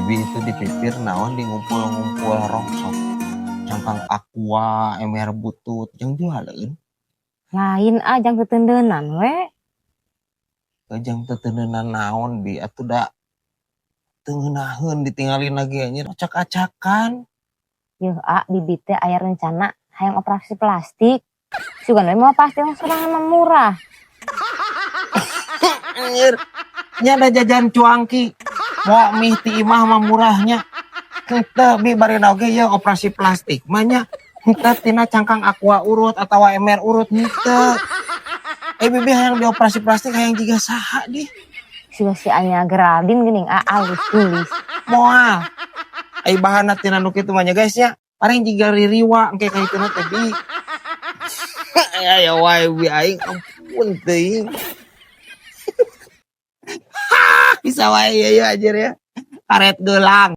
Bibi itu di pipir naon di ngumpul-ngumpul rongsok. Cangkang Aqua, ember butut, jang jualeun? Lain ah, jang teteundeunan we. Jang teteundeunan naon, Bi? Atuh da teu ngeunaheun ditinggalin lagi, anjir, acak-acakan. Yeuh ah, Bibi teh aya rencana hayang operasi plastik. Sugan we mah pasti sorangan mah murah. Anjir. Nya ada jajan cuangki. Moal mih ti imah mah murahnya. Henteu, Bi, bari oge ya operasi plastik mah nya. Henteu tina cangkang Aqua urut atau ember urut, henteu. Eh, Bibi hayang dioperasi plastik hayang jiga saha di? Siga si Anya Geraldine geuning ah, alus geulis. Moal. Ai bahanna tina nu kitu mah nya, guys, nya. Paling jiga ririwa engke ka itu teh, Bi. Aya wae, Bi, aing ampun teuing. Bisa wae ya ya anjir ya. Karet gelang.